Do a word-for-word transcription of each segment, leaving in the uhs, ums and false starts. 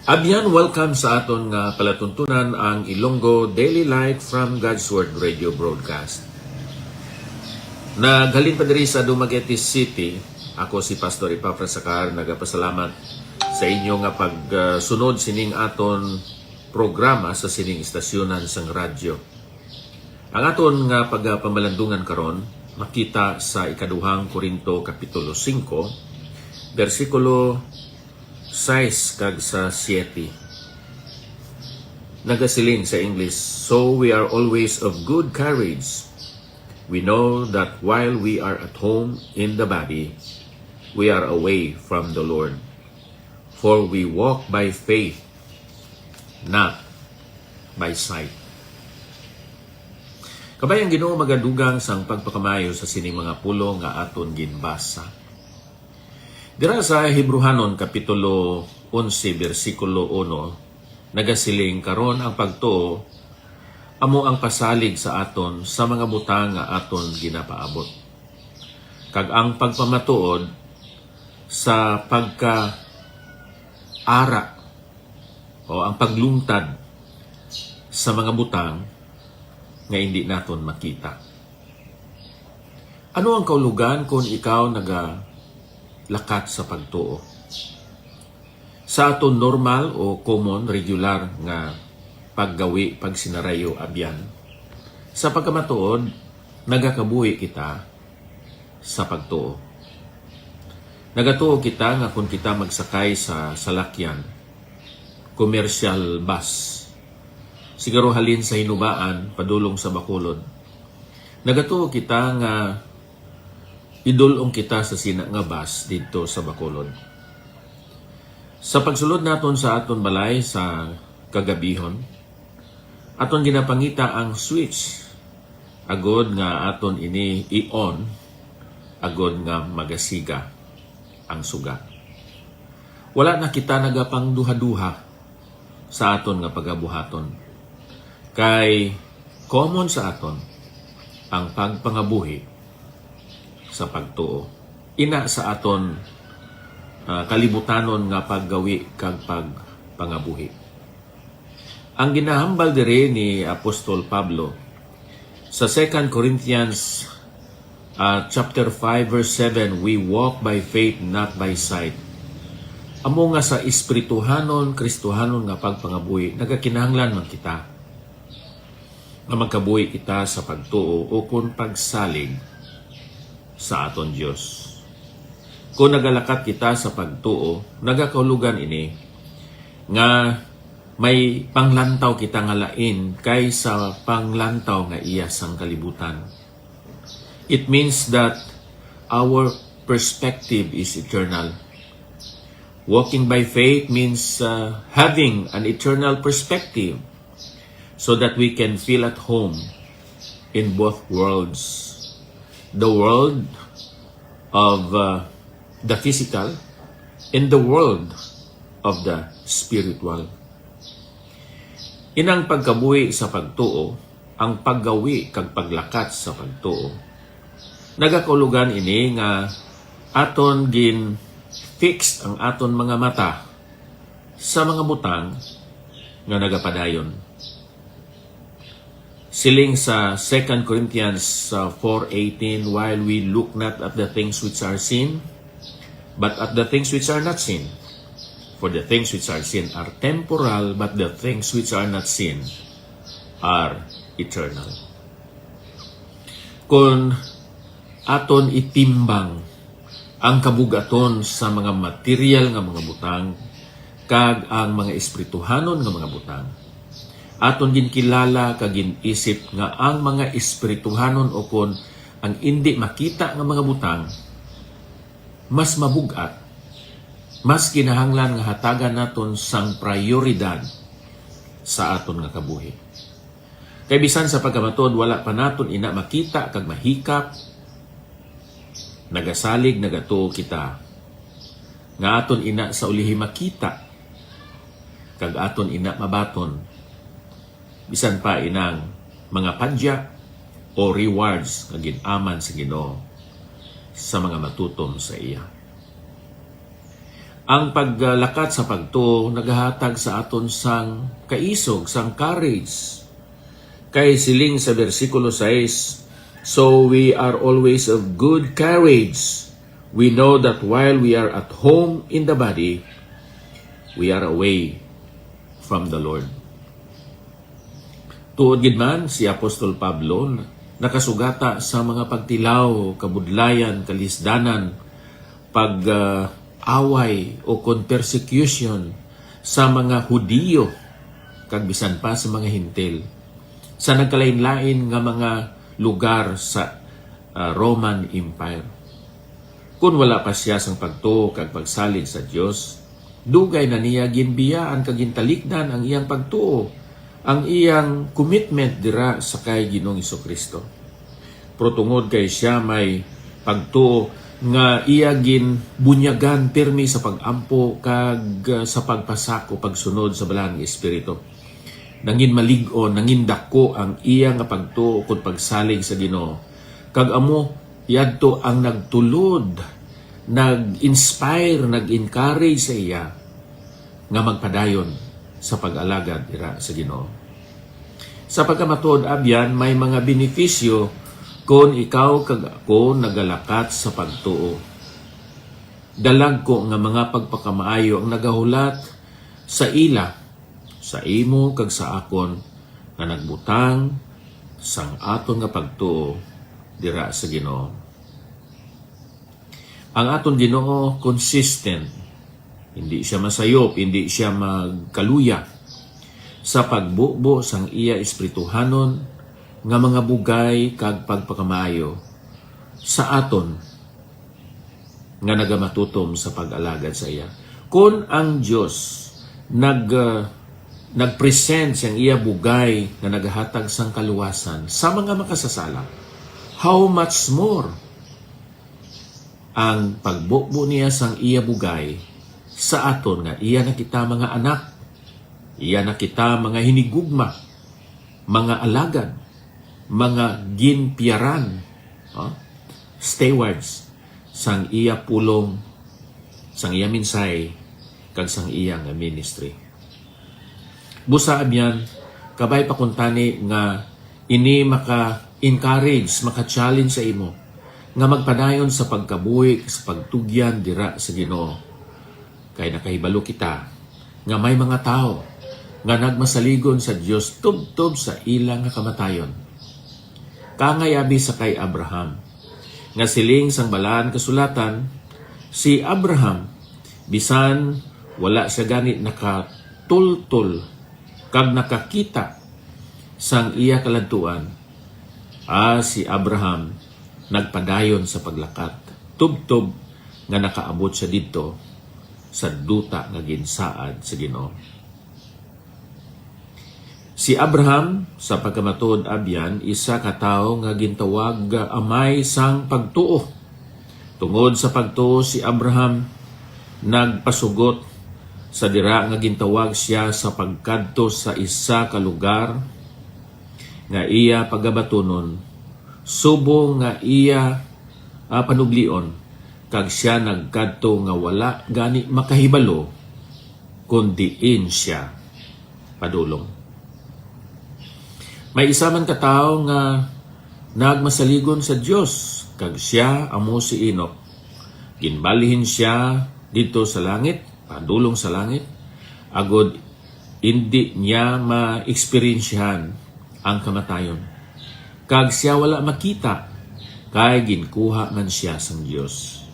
Abyan, welcome sa aton nga palatuntunan, ang Ilonggo Daily Light from God's Word Radio Broadcast. Naghalin pa diri sa Dumaguete City, ako si Pastor Epafras Sacar, nagapasalamat sa inyo nga pagsunod sining aton programa sa sining istasyonan sang radyo. Ang aton nga pagapamalandungan karon makita sa ikaduhang Corinto Kapitulo singko, bersikulo sais kag sa siete. Nagasiling sa English, "So we are always of good courage. We know that while we are at home in the body, we are away from the Lord. For we walk by faith, not by sight." Kabay ang Ginoo magadugang sang pagpakamaayo sa sining mga pulong nga aton ginbasa. Dira sa Hebrehanon Kapitulo onse, bersikulo uno, nagasiling, "Karon ang pagtuo amo ang pasalig sa aton sa mga butang nga aton ginapaabot, kag ang pagpamatuod sa pagkaara," o ang paglungtad sa mga butang nga indi naton makita. Ano ang kaulugan kon ikaw nagalakat sa pagtuo? Sa aton normal o common, regular nga paggawi, pagsinarayo, abyan, sa pagkamatuod, nagakabuhi kita sa pagtuo. Nagatuo kita nga kon kita magsakay sa salakyan, commercial bus, siguro halin sa Hinubaan padulong sa Bacolod, nagatuo kita nga idul-ong kita sa sina nga bus didto sa Bacolod. Sa pagsulod naton sa aton balay sa kagabihon, aton ginapangita ang switch agod nga aton ini i-on, agod nga magasiga ang suga. Wala na kita nagapangduhaduha sa aton nga pagabuhaton, kay common sa aton ang pagpangabuhi sa pagtuo. Ina sa aton, ah, kalibutanon nga paggawi kag pagpangabuhi. Ang ginahambal diri ni Apostol Pablo sa Second Corinthians, ah, chapter five, verse seven, "We walk by faith, not by sight." Amo nga sa espirituhanon, Kristohanon nga pagpangabuhi, nagakinahanglan man kita nga magkabuhi kita sa pagtuo ukon pagsalig sa aton Dios. Kon nagalakat kita sa pagtuo, nagakahulugan ini nga may panglantaw kita nga lain kay sa panglantaw nga iya sang kalibutan. It means that our perspective is eternal. Walking by faith means, uh, having an eternal perspective so that we can feel at home in both worlds, the world of, uh, the physical and the world of the spiritual. Inang pagkabuhi sa pagtuo, ang paggawi kag paglakat sa pagtuo, nagakaulogan ini nga aton gin-fix ang aton mga mata sa mga butang nga nagapadayon. Siling sa Second Corinthians, uh, four eighteen, "While we look not at the things which are seen, but at the things which are not seen. For the things which are seen are temporal, but the things which are not seen are eternal." Kon aton itimbang ang kabug-aton sa mga material nga mga butang kag ang mga espirituhanon nga mga butang, aton ginkilala kag gin-isip nga ang mga espirituhanon ukon ang indi makita nga mga butang mas mabug-at, mas kinahanglan nga hatagan naton sang prayoridad sa aton nga kabuhi. Kay bisan sa pagkamatuod, wala pa naton ina makita kag mahikap, nagasalig, nagatuo kita nga aton ina sa ulihi makita kag aton ina mabaton, bisan pa inang mga padya o rewards nga gin-aman sa Ginoo sa mga matutom sa iya. Ang paglakat sa pagtuo nagahatag sa aton sang kaisog, sang courage. Kay siling sa bersikulo sais, "So we are always of good courage. We know that while we are at home in the body, we are away from the Lord." Tuod gid man, si Apostol Pablo nakasugata sa mga pagtilaw, kabudlayan, kalisdanan, pag, ah, away o kon persecution sa mga Hudiyo kag bisan pa sa mga Hentil sa nagkalain-lain nga mga lugar sa, ah, Roman Empire. Kon wala pa sia sang pagtuo kag pagsalig sa Dios, dugay na niya ginbiyaan kag gintalikdan ang iyang pagtuo, ang iyang commitment dira sa kay Ginoong Jesu-Cristo. Pero tungod kay sia may pagtuo nga iya ginbunyagan pirmi sa pag-ampo kag, uh, sa pagpasakop pagsunod sa Balaan nga Espiritu, nangin malig-on, nangin dako ang iya nga pagtuo kon pagsalig sa Ginoo, kag amo yadto ang nagtulod, nag-inspire, nag-encourage sa iya nga magpadayon sa pag-alagad dira sa Ginoo. Sa pagkamatuod, abyan, may mga benepisyo kon ikaw kag ako nagalakat sa pagtuo. Dalagko nga mga pagpakamaayo ang nagahulat sa ila, sa imo kag sa akon, nga nagbutang sang aton nga pagtuo dira sa Ginoo. Ang aton Ginoo consistent. Hindi siya masayop, hindi siya magkaluya sa pagbubo sang iya espirituhanon nga mga bugay kag pagpakamaayo sa aton nga nagamatutom sa pag-alagad sa iya. Kon ang Dios nag, uh, nagpresent sang iya bugay nga nagahatag sang kaluwasan sa mga makasasala, how much more ang pagbubo niya sang iya bugay sa aton, nga iya na kita mga anak, iya na kita mga hinigugma, mga alagad, mga ginpiyaran, ha? Stewards sang iya pulong, sang iya mensahe, kag sang iya nga ministry. Busa, abyan, kabay pa kuntani nga ini maka-encourage, maka-challenge sa imo nga magpadayon sa pagkabuhi sa pagtugyan dira sa Ginoo. Kay nakahibalo kita nga may mga tawo nga nagmasaligon sa Dios tubtob sa ila nga kamatayon. Kaangay abi sa kay Abraham, nga siling sang Balaan Kasulatan, si Abraham, bisan wala siya gani nakatultol kag nakakita sang iya kaladtuan, ah, si Abraham nagpadayon sa paglakat, tubtob nga nakaabot siya didto sa duta nga ginsaad sa Ginoo. Si Abraham, sa pagkamatuod, abyan, isa ka tawo nga gintawag nga amay sang pagtuo. Tungod sa pagtuo, si Abraham nagpasugot sa dira nga gintawag siya sa pagkadto sa isa ka lugar nga iya pagabatunon, subong nga iya, ah, panublion, kag sia nagkadto nga wala gani makahibalo kon diin sia padulong. May isa man ka tawo nga nagmasaligon sa Dios, kag sia amo si Enoch. Ginbalhin sia didto sa langit, padulong sa langit, agod indi niya maeksperiensyahan ang kamatayon. Kag sia wala makita, kay ginkuha man sia sang Dios.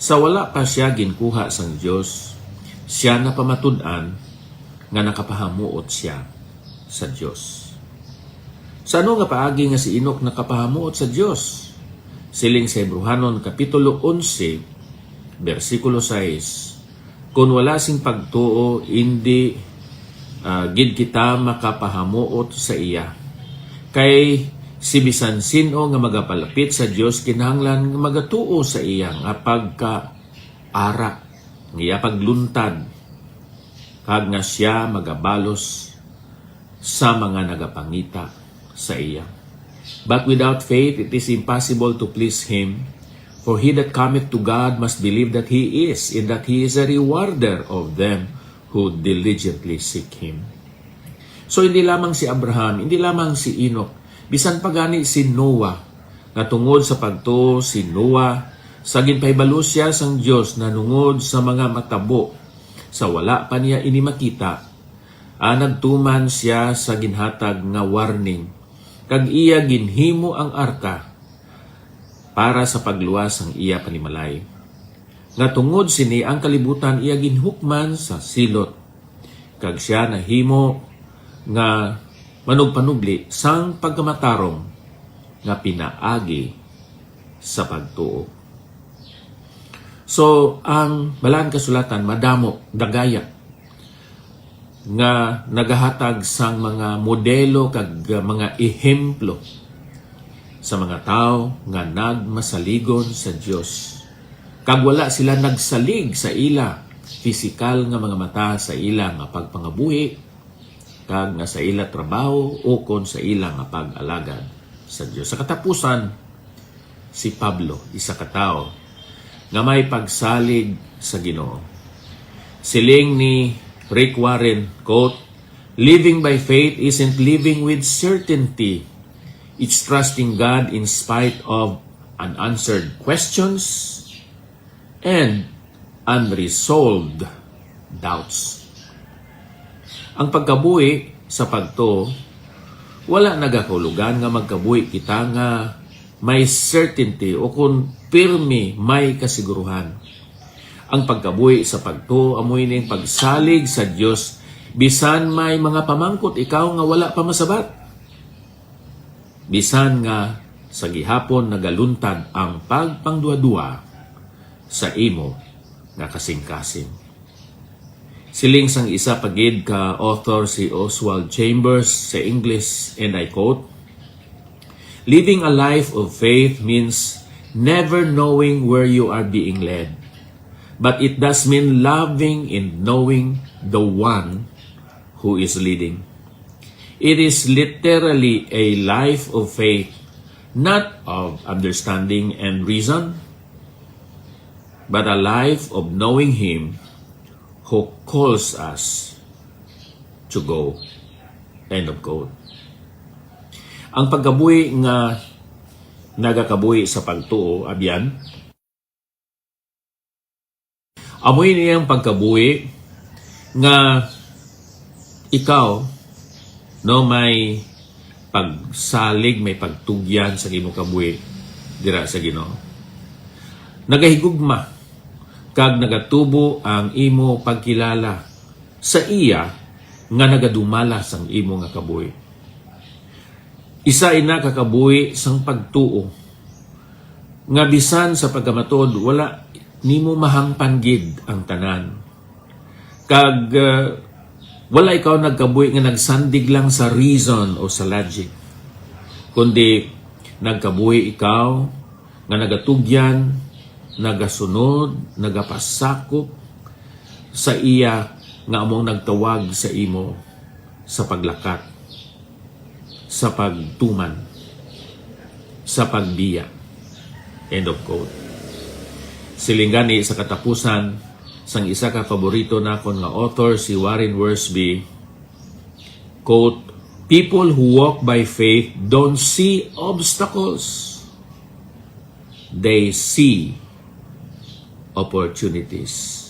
Sa wala pa sia ginkuha sang Dios, sia napamatud-an nga nakapahamuot sia sa Dios. Sa ano nga paagi nga si Enoch nakapahamuot sa Dios? Siling sa Hebrehanon Kapitulo onse, bersikulo sais, "Kon wala sing pagtuo, indi, ah, gid kita makapahamuot sa iya. Kay si bisan sin-o nga magapalapit sa Dios kinahanglan nga magatuo sa iya nga pagkaara, nga iya pagluntad, kag nga sia magabalos sa mga nagapangita sa iya. But without faith, it is impossible to please him, For he that cometh to God must believe that he is, and that he is a rewarder of them who diligently seek him. So, hindi lamang si Abraham, hindi lamang si Enoch, bisan pa gani si Noah, nga tungod sa pagtuo si Noah, sa ginpahibalo sia sang Dios nanungod sa mga matabo sa wala pa niya ini makita, ah, nagtuman sia sa ginhatag nga warning, kag iya ginhimo ang arka para sa pagluwas sang iya panimalay, nga tungod sini ang kalibutan iya ginhukman sa silot, kag sia nahimo nga manugpanubli sang pagkamatarong nga pinaagi sa pagtuo. So, ang Balaan Kasulatan madamo, dagaya, nga nagahatag sang mga modelo kag mga ehemplo sa mga tawo nga nagmasaligon sa Dios, kag wala sila nagsalig sa ila pisikal nga mga mata, sa ila nga pagpangabuhi, kag nga sa ila trabaho ukon sa ila nga pag-alagad sa Dios. Sa katapusan, si Pablo, isa ka tawo nga may pagsalig sa Ginoo. Siling ni Rick Warren, quote, "Living by faith isn't living with certainty. It's trusting God in spite of unanswered questions and unresolved doubts." Ang pagkabuhi sa pagtuo, wala nagakahulugan nga magkabuhi kita nga may certainty o kun pirmi may kasiguruhan. Ang pagkabuhi sa pagtuo amo ini ang pagsalig sa Dios bisan may mga pamangkot ikaw nga wala pa masabat, bisan nga sa gihapon nagaluntad ang pagpangduhaduha sa imo nga kasingkasing. Siling sang isa pa gid ka author, si Oswald Chambers, sa English, and I quote, "Living a life of faith means never knowing where you are being led, but it does mean loving and knowing the one who is leading." It is literally a life of faith, not of understanding and reason, but a life of knowing Him who calls us to go. End of quote. Ang pagkabuhi nga nagakabuhi sa pagtuo, abyan, amo ini ang pagkabuhi nga ikaw, no, may pagsalig, may pagtugyan sa imo kabuhi dira sa Ginoo. Nagahigugma kag nagatubo ang imo pagkilala sa iya nga nagadumala sang imo nga kabuhi. Isa ina ka kabuhi sang pagtuo, nga bisan sa pagkamatuod wala nimo mahangpan gid ang tanan. Kag, uh, wala ikaw nagkabuhi nga nagsandig lang sa reason o sa logic, kundi nagkabuhi ikaw nga nagatugyan, nagasunod, nagapasakop sa iya nga among nagtawag sa imo sa paglakat, sa pagtuman, sa pagbiya. End of quote. Siling gani sa katapusan sang isa ka paborito nakon nga author, si Warren Wiersbe, quote, "People who walk by faith don't see obstacles. They see opportunities."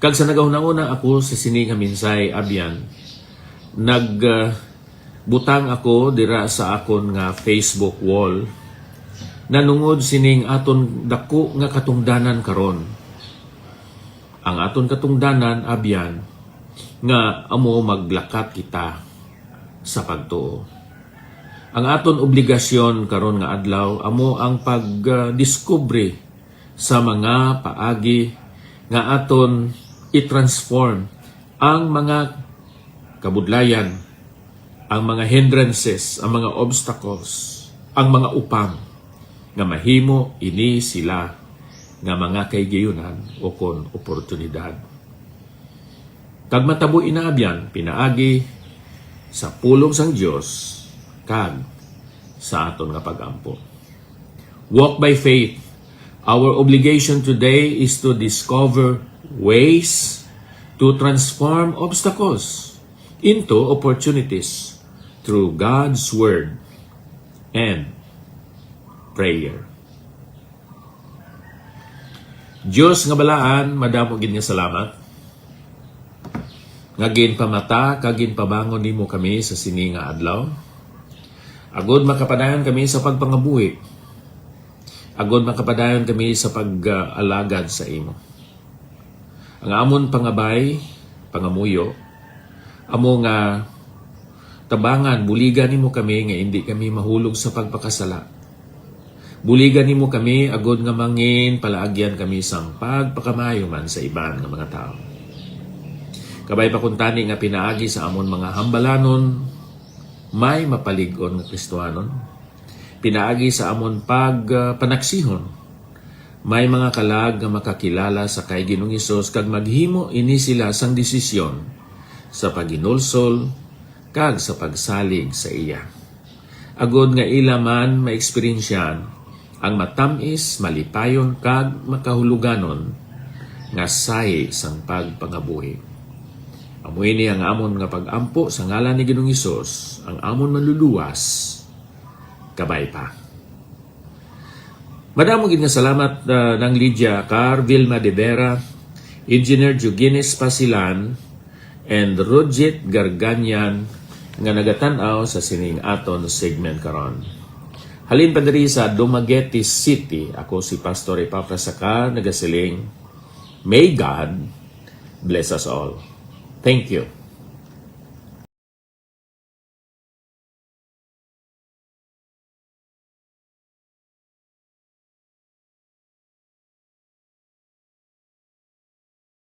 Kag sa nagahunahuna ako sa sini nga mensahe, abyan, nag, ah, butang ako dira sa akon nga Facebook wall nanungod sining aton dako nga katungdanan karon. Ang aton katungdanan, abyan, nga amo maglakat kita sa pagtuo. Ang aton obligasyon karon nga adlaw amo ang pagdiskubre sa mga paagi nga aton i-transform ang mga kabudlayan, ang mga hindrances, ang mga obstacles, ang mga upang nga mahimo ini sila nga mga kahigayonan o kon oportunidad. Kag matabo ina, abyan, pinaagi sa pulong sang Dios kag sa aton nga pag-ampo. Walk by faith, Our obligation today is to discover ways to transform obstacles into opportunities through God's Word and prayer. Dios nga balaan, madamo gid nga salamat nga ginpamata kag ginpabangon nimo kami sa sini nga adlaw, agod makapadayon kami sa pagpangabuhi, agod makapadayon kami sa pag-alagad sa imo. Ang amon pangabay, pangamuyo, amo nga tabangan, buligan nimo kami nga indi kami mahulog sa pagpakasala. Buligan nimo kami agod nga mangin palaagyan kami sang pagpakamaayo man sa iban nga mga tawo. Kabay pa kuntani nga pinaagi sa amon mga hambalanon, may mapalig-on nga Kristohanon. Pinaagi sa amon pag, ah, panaksihon, may mga kalag nga makakilala sa kay Ginoong Hesus kag maghimo ini sila sang desisyon sa paghinulsol kag sa pagsalig sa iya, agod nga ila man maeksperiensyahan ang matamis, malipayon, kag makahuluganon nga sahi sang pagpangabuhi. Amo ini ang amon nga pag-ampo sa ngalan ni Ginoong Hesus, ang amon Manluluwas. Kabay pa. Madamo gid nga salamat, ah, Nang Lydia Car, Vilma de Vera, Engineer Juguines Pasilan, and Rojit Garganian nga nagatan-aw sa sining aton segment karon. Halin pa diri sa Dumaguete City, ako si Pastor Epafras Sacar, nagasiling, May God bless us all. Thank you.